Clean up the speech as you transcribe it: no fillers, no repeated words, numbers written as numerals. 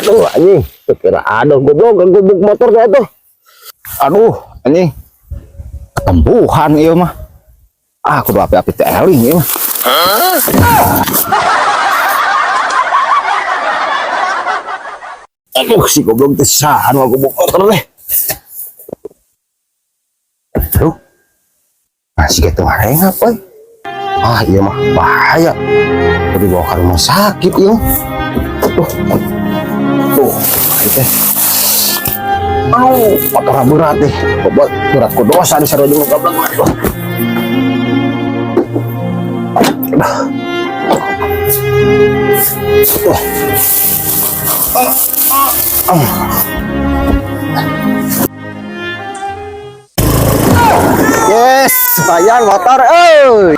Aduh, anjing, kira aduh, goblok goblok motor teh tuh. Aduh, anjing. Ketempuhan ieu mah. Ah, kudu api-api teh eling ieu mah. Aduh, si goblok teh saha nu goblok motor teh. Aduh. Masih gitu ngarengap euy. Ah, iya mah bahaya. Kudu dibawa ke rumah sakit ieu. Tuh. Tuh, teh. Aduh, motor berat deh. Bobot berat ku dosa di sarua jeung goblok mah. Aduh. Tuh. Yes, bayar motor, euy.